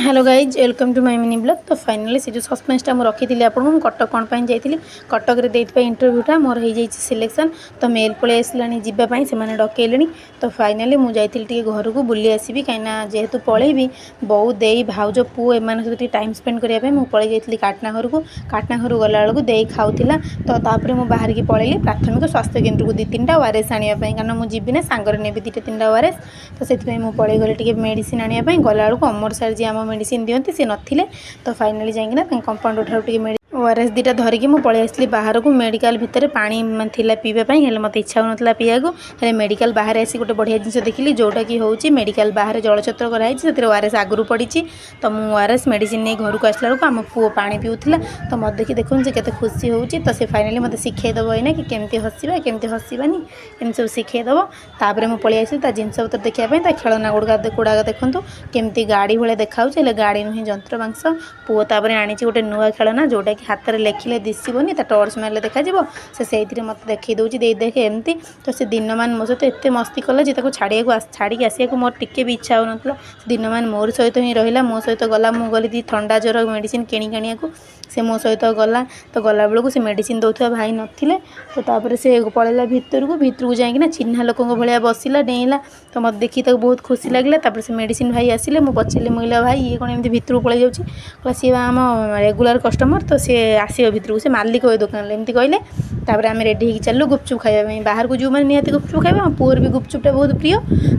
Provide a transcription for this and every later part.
Hello guys, welcome to my mini vlog। ତ finally ସେ ଯେଉଁ ସସ୍ପେନ୍ସଟା ମୁଁ ରଖିଥିଲି ଆପଣଙ୍କୁ, ମୁଁ କଟକ କ'ଣ ପାଇଁ ଯାଇଥିଲି, କଟକରେ ଦେଇଥିବା ଇଣ୍ଟରଭ୍ୟୁଟା ମୋର ହେଇଯାଇଛି ସିଲେକ୍ସନ୍। ତ ମେଲ୍ ପଳେଇ ଆସିଲାଣି, ଯିବା ପାଇଁ ସେମାନେ ଡକେଇଲେଣି। ତ ଫାଇନାଲି ମୁଁ ଯାଇଥିଲି ଟିକେ ଘରକୁ ବୁଲି ଆସିବି, କାହିଁକିନା ଯେହେତୁ ପଳେଇବି, ବୋଉ, ଦେଇ, ଭାଉଜ, ପୁଅ ଏମାନଙ୍କ ସହିତ ଟିକେ ଟାଇମ୍ ସ୍ପେଣ୍ଡ କରିବା ପାଇଁ ମୁଁ ପଳେଇ ଯାଇଥିଲି କାଟନା ଘରକୁ। କାଟନା ଘରକୁ ଗଲାବେଳକୁ ଦେଇ ଖାଉଥିଲା। ତ ତାପରେ ମୁଁ ବାହାରିକି ପଳେଇଲି ପ୍ରାଥମିକ ସ୍ୱାସ୍ଥ୍ୟ କେନ୍ଦ୍ରକୁ ଦୁଇ ତିନିଟା ଓଆର୍ଏସ୍ ଆଣିବା ପାଇଁ, କାରଣ ମୁଁ ଯିବି ନା, ସାଙ୍ଗରେ ନେବି ଦୁଇଟା ତିନିଟା ଓଆର୍ଏସ୍। ତ ସେଥିପାଇଁ ମୁଁ ପଳେଇଗଲି ଟିକେ ମେଡ଼ିସିନ୍ ଆଣିବା ପାଇଁ। ଗଲାବେଳକୁ ଅମର ସାର୍ ଯିଏ ଆମ ମେଡ଼ିସିନ୍ ଦିଅନ୍ତି, ସେ ନଥିଲେ। ତ ଫାଇନାଲି ଯାଇକିନା ତାଙ୍କ କମ୍ପାଉଣ୍ଡର ଠାରୁ ଟିକେ ଓଆର୍ଏସ୍ ଦୁଇଟା ଧରିକି ମୁଁ ପଳେଇ ଆସିଲି ବାହାରକୁ। ମେଡ଼ିକାଲ ଭିତରେ ପାଣି ମାନେ ଥିଲା ପିଇବା ପାଇଁ, ହେଲେ ମୋତେ ଇଚ୍ଛା ହେଉନଥିଲା ପିଇବାକୁ। ହେଲେ ମେଡ଼ିକାଲ ବାହାରେ ଆସି ଗୋଟେ ବଢ଼ିଆ ଜିନିଷ ଦେଖିଲି, ଯେଉଁଟାକି ହେଉଛି ମେଡ଼ିକାଲ ବାହାରେ ଜଳଛତ୍ର କରାହେଇଛି, ସେଥିରେ ଓଆର୍ଏସ୍ ଆଗରୁ ପଡ଼ିଛି। ତ ମୁଁ ଓଆର୍ଏସ୍ ମେଡ଼ିସିନ୍ ନେଇ ଘରକୁ ଆସିଲା ବେଳକୁ ଆମ ପୁଅ ପାଣି ପିଉଥିଲା। ତ ମୋତେ ଦେଖି ଦେଖନ୍ତୁ ସେ କେତେ ଖୁସି ହେଉଛି। ତ ସେ ଫାଇନାଲି ମୋତେ ଶିଖେଇ ଦେବ ଏଇନା କି କେମିତି ହସିବା, କେମିତି ହସିବାନି, ଏମିତି ସବୁ ଶିଖେଇ ଦେବ। ତାପରେ ମୁଁ ପଳେଇ ଆସିଲି ତା ଜିନିଷପତ୍ର ଦେଖିବା ପାଇଁ। ତା ଖେଳନା ଗୁଡ଼ାକ ଦେଖନ୍ତୁ, କେମିତି ଗାଡ଼ି ଭଳିଆ ଦେଖାହେଉଛି, ହେଲେ ଗାଡ଼ି ନୁହେଁ, ଯନ୍ତ୍ରବାକ୍ସ। ପୁଅ ତାପରେ ଆଣିଛି ଗୋଟେ ନୂଆ ଖେଳନା, ଯେଉଁଟାକି ହାତରେ ଲେଖିଲେ ଦିଶିବନି, ତା ଟର୍ଚ୍ଚ ମାରିଲେ ଦେଖାଯିବ। ସେ ସେଇଥିରେ ମୋତେ ଦେଖେଇ ଦେଉଛି, ଦେଇ ଦେଖେ ଏମିତି। ତ ସେ ଦିନମାନ ମୋ ସହିତ ଏତେ ମସ୍ତି କଲା ଯେ ତାକୁ ଛାଡ଼ିକି ଆସିବାକୁ ମୋର ଟିକେ ବି ଇଚ୍ଛା ହେଉନଥିଲା। ସେ ଦିନମାନ ମୋରି ସହିତ ହିଁ ରହିଲା, ମୋ ସହିତ ଗଲା। ମୁଁ ଗଲି ଦି ଥଣ୍ଡା ଜ୍ୱର ମେଡ଼ିସିନ କିଣିକି ଆଣିବାକୁ, ସେ ମୋ ସହିତ ଗଲା। ତ ଗଲାବେଳକୁ ସେ ମେଡ଼ିସିନ ଦେଉଥିବା ଭାଇ ନଥିଲେ। ତ ତାପରେ ସେ ପଳେଇଲା ଭିତରକୁ। ଭିତରକୁ ଯାଇକିନା ଚିହ୍ନା ଲୋକଙ୍କ ଭଳିଆ ବସିଲା, ଡେଇଁଲା। ତ ମୋତେ ଦେଖିକି ତାକୁ ବହୁତ ଖୁସି ଲାଗିଲା। ତାପରେ ସେ ମେଡ଼ିସିନ ଭାଇ ଆସିଲେ, ମୁଁ ପଚାରିଲି, ମୁଁ କହିଲି, ଭାଇ, ଇଏ କ'ଣ ଏମିତି ଭିତରକୁ ପଳେଇ ଯାଉଛି? କହିଲା, ସିଏ ବା ଆମ ରେଗୁଲାର କଷ୍ଟମର, ତ ସିଏ ଆସିବ ଭିତରକୁ, ସେ ମାଲିକ ଏ ଦୋକାନରେ, ଏମିତି କହିଲେ। ତାପରେ ଆମେ ରେଡ଼ି ହେଇକି ଚାଲିଲୁ ଗୁପଚୁପ୍ ଖାଇବା ପାଇଁ ବାହାରକୁ। ଯେଉଁମାନେ ନିହାତି ଗୁପଚୁପ୍ ଖାଇବା, ଆମ ପୁଅର ବି ଗୁପଚୁପ୍ଟା ବହୁତ ପ୍ରିୟ।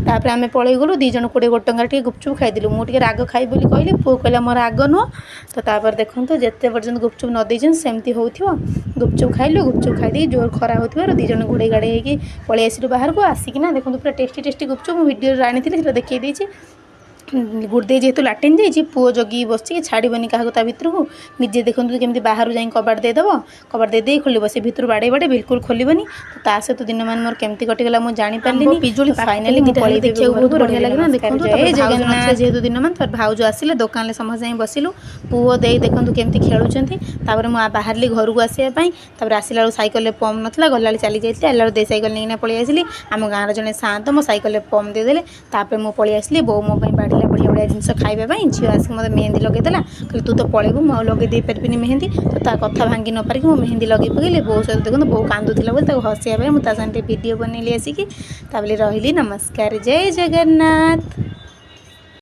ତାପରେ ଆମେ ପଳେଇ ଗଲୁ ଦୁଇ ଜଣ, 20 ଗୋଟେ ଟଙ୍କାରେ ଟିକେ ଗୁପଚୁପ୍ ଖାଇଦେଲୁ। ମୁଁ ଟିକେ ରାଗ ଖାଇବି ବୋଲି କହିଲି, ପୁଅ କହିଲା ମୋର ରାଗ ନୁହଁ। ତ ତାପରେ ଦେଖନ୍ତୁ, ଯେତେ ପର୍ଯ୍ୟନ୍ତ ଗୁପଚୁପ୍ ନ ଦେଇଛନ୍ତି ସେମିତି ହେଉଥିବ। ଗୁପଚୁପ୍ ଖାଇଲୁ। ଗୁପଚୁପ୍ ଖାଇଦେଇକି ଜୋର ଖରା ହେଉଥିବାରୁ ଦୁଇ ଜଣ ଘୋଡ଼େଇ ଗାଡ଼େଇ ହେଇକି ପଳେଇ ଆସିଲୁ ବାହାରକୁ। ଆସିକିନା ଦେଖନ୍ତୁ, ପୁରା ଟେଷ୍ଟି ଟେଷ୍ଟି ଗୁପଚୁପ୍ ମୁଁ ଭିଡ଼ିଓରେ ଆଣିଥିଲି, ସେଟା ଦେଖେଇ ଦେଇଛି। ଗୁଡ଼ଦେଇ ଯେହେତୁ ଲାଟିନ୍ ଯାଇଛି, ପୁଅ ଜଗିକି ବସିଛି କି ଛାଡ଼ିବନି କାହାକୁ ତା ଭିତରକୁ। ନିଜେ ଦେଖନ୍ତୁ କେମିତି ବାହାରୁ ଯାଇ କବାଟ ଦେଇଦେବ, କବାଟ ଦେଇ ଦେଇ ଖୋଲିବ। ସେ ଭିତରୁ ବାଡ଼େଇ ବାଡ଼େଇ ବିଲକୁଲ ଖୋଲିବନି। ତ ତା ସହିତ ଦିନମାନ ମୋର କେମିତି କଟିଗଲା ମୁଁ ଜାଣିପାରିଲିନି। ପିଜୁଳି ଫାଇନାଲି ମୁଁ ଦିଟା ହେଲେ ପଳେଇବି ଦେଖିବାକୁ ବହୁତ ଘରକୁ। ବଢ଼ିଆ ରହିଲି, ଲାଗେ ନା? ନମସ୍କାର, ଦେଖନ୍ତୁ। ଜୟ ତାପରେ ଭାଉଜ ଜଗନ୍ନାଥ। ନଥିଲେ ଯେହେତୁ ଦିନମାନ, ତାପରେ ଭାଉଜ ଆସିଲେ, ଦୋକାନରେ ସମସ୍ତେ ଯାଇ ବସିଲୁ। ପୁଅ ଦେଇ ଦେଖନ୍ତୁ କେମିତି ଖେଳୁଛନ୍ତି। ତାପରେ ମୁଁ ବାହାରିଲି ଘରକୁ ଆସିବା ପାଇଁ। ତାପରେ ଆସିଲା ବେଳକୁ ସାଇକେଲରେ ପମ୍ପ ନଥିଲା, ଗଲାବେଳେ ଚାଲି ଯାଇଥିଲି, ଆସିଲା ବେଳକୁ ଦେଇ ସାଇକେଲ ନେଇକିନା ପଳେଇ ଆସିଲି। ଆମ ଗାଁର ଜଣେ ସାଆନ୍ତ ମୋ ସାଇକେଲରେ ପମ୍ପ ଦେଇଦେଲେ। ତାପରେ ମୁଁ ପଳେଇ ଆସିଲି। ବୋଉ ମୋ ପାଇଁ ବାଢ଼ିଲା ବଢ଼ିଆ ବଢ଼ିଆ ଜିନିଷ ଖାଇବା ପାଇଁ। ଝିଅ ଆସିକି ମୋତେ ମେହେନ୍ଦି ଲଗେଇଦେଲା। କହିଲି, ତୁ ତ ପଳେଇବୁ, ମୁଁ ଆଉ ଲଗେଇ ଦେଇପାରିବିନି ମେହେନ୍ଦି। ତ ତା କଥା ଭାଙ୍ଗି ନ ପାରିକି ମୁଁ ମେହେନ୍ଦି ଲଗେଇ ପକେଇଲି। ବୋଉ ସହିତ ଦେଖନ୍ତୁ, ବୋଉ କାନ୍ଦୁଥିଲା ବୋଲି ତାକୁ ହସିବା ପାଇଁ ମୁଁ ତା ସାଙ୍ଗେ ଟିକେ ଭିଡ଼ିଓ ବନେଇଲି ଆସିକି। ତାପରେ ରହିଲି, ନମସ୍କାର, ଜୟ ଜଗନ୍ନାଥ।